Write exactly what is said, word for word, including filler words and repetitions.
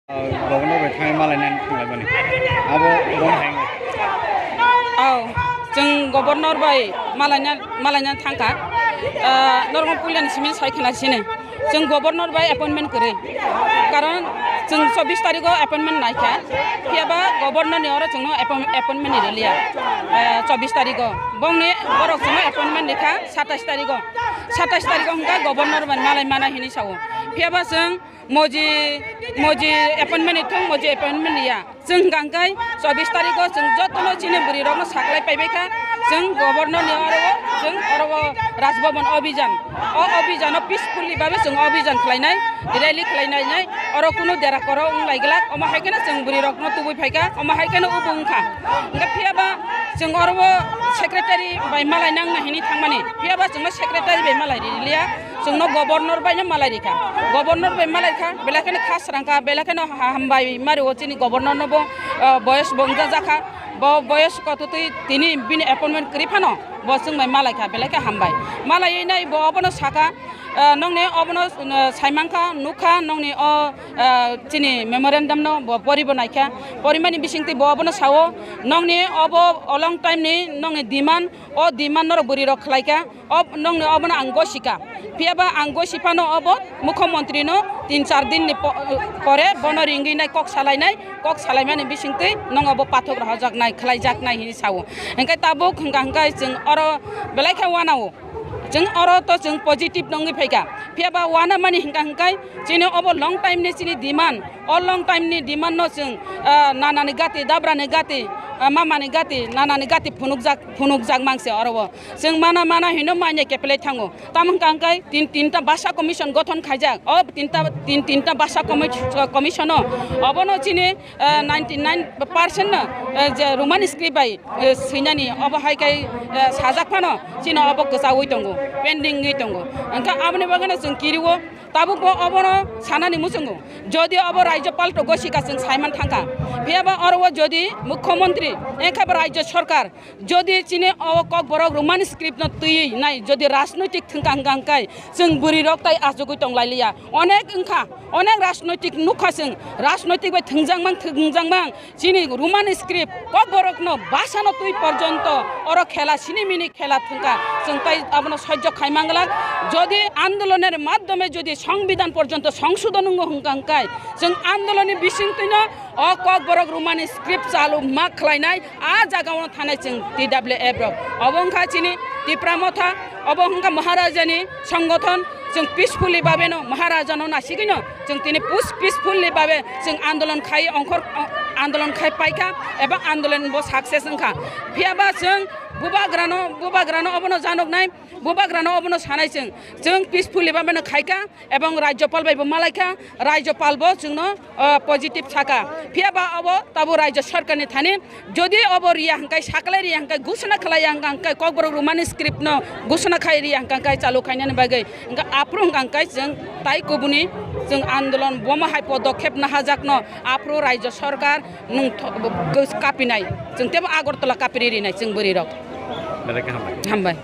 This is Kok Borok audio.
Governor bai thangwi malainani thanglaimani. Abo bono hai wngwi. Aw, chwng governor bai malaina, malaina thangkha. Ah, norokno puilani simi sai khna sini. Chwng governor bai appointment kwrwi. Karon chwng chobbish tarikh o appointment naikha. Phiyaba governor ni oro chwngno appoint-, appointment ni rwliya. Ah, chobbish tarikh o. Bongni borok chwngno appointment rikha satais tarikh o. Satais tarikh o hwnkha governor bai malai mana hinwi sao. Phiyaba chwng Moji, moji appointment ni thung, moji appointment ni ya. Chwng hwnkha hwnkhe chobbish tarikh o chwng jotono chini bwrwi rokno saklai paibai kha. Chwng governor ni oro o, chwng oro o Raj Bhavan Abhijan. O Abhijan o peacefully babe chwng Abhijan khlainai, rally khlainai nai. Oro kunu dera koro wng lai glak. Omo hai kheno chwng bwrwi rokno tubui phai kha. Omo hai kheno ubu wng kha. Hwnkhe phiyaba chwng oro o secretary bai malai nang na hini thangmani. Phiyaba chwngno secretary bai malai riliya. Chwngno governor bai no malai rikha. Governor bai malai kha, belai kheno kha srang kha, belai kheno ha-, hambai mari o chini governor no bo, ah, boyos bo wngja jakha. Bo boyos kototwi tini bini appointment kwrwi phano bo chwng bai malai kha, belai khe hambai. Malai nai bo obono sakha, ah, nongni obono, ah, saimankha, nukha, nongni o, ah, chini memorandum no bo poribo naikha. Porimani bisingtwi bo obono sao, nongni obo a long time ni nongni demand, o demand norok bwrwi rok khlaikha. Ob-, nongni obono ang gosika. Phiyaba ang gosi phano obo mukhyamantri no tin char din ni po-, pore bono ringwi nai kok salai nai, kok salai mani bisingtwi nong obo pathok rohorjak nai, khlai jak nai hinwi sao. Hwnkhe tabuk hwnkha hwnkhe chwng oro belai khe wanao. Chwng oro to chwng positive nongwi phaikha. Phiyaba wana mani hwnkha hwnkhe chini obo long time ni chini demand, o long time ni demand no chwng, ah, nanani gati, dabrani gati, ah, mamani gati, nanani gati phunukjak, phunukjak mangse oro o. Chwng mana mana hino manya kepelai thango. Tamo hwnkha hwnkhe tin, tinta basa commission gothon khaijak. O tinta, tin, tinta basa commi-, commission o obono chini, eh, ninety nine percent no, eh, je Roman script bai, eh, swinani obo hai kai, eh, sajak phano chini obo kwchaui tongo, pending wngwi tongo. Hwnkhe aboni bagwino chwng kirio tabuk bo obono sanani muchungo. Jodi obo Rajyapal to gosika chwng saiman thangkha. Phiyaba oro o jodi mukhyamantri, engkhe bo Rajya Sarkar, Jodi chini o Kokborok Roman script no twiwi nai, jodi rajnoitik thwngkha hwnkha hwnkhe chwng bwrwi rok tai achugwi tong lai liya. Onek wngkha, onek rajnoitik nukha chwng, rajnoitik bai thwngjak mang, thwngjak mang. Chini Roman script Kokborok no basa no twi porjonto oro khela sini mini khela thwngkha. Chwng tai abono sojjo khai mang glak. Jodi andoloner madhyome jodi songbidhan porjonto songsodhon wngo hwnkha hwnkhe chwng andoloni bisingtwi no O Kokborok Roman script chalu ma khlainai, a jagao thanai chwng T W F rok. Obo wngkha chini Tipra Motha, obo wngkha Maharajani songothon, chwng peacefully babe no Maharaja no nasigwi no chwng tini pus-, peacefully babe chwng andolon khai ongkhor, o, andolon khai paikha eba andolon bo success wngkha. Phiyaba chwng bubagrano, bubagrano obono janoknai, bubagrano obono sanai chwng, chwng peacefully babe no khaikha. Ebong Rajyapal bai bo malaikha, Rajyapal bo chwngno, o, positive sakha. Phiyaba obo tabo Rajya Sarkar ni thani, jodi obo riya hwnkhe, saklai riya hwnkhe, gusuna khlai ya hwnkhe, Kokborok Roman script no gusuna khai riya hwnkhe, chalu khainani bagwi hwnkhe, aphuru hwnkhe chwng tai kubuni chwng andolon bomo hai podokkhep nahajakno aphuru Rajya Sarkar nwng tho-, bo-, bo-, kapinai, chwng tebo Agartala kapiri rinai chwng bwrwi rok. Belai khe hambai. Hambai.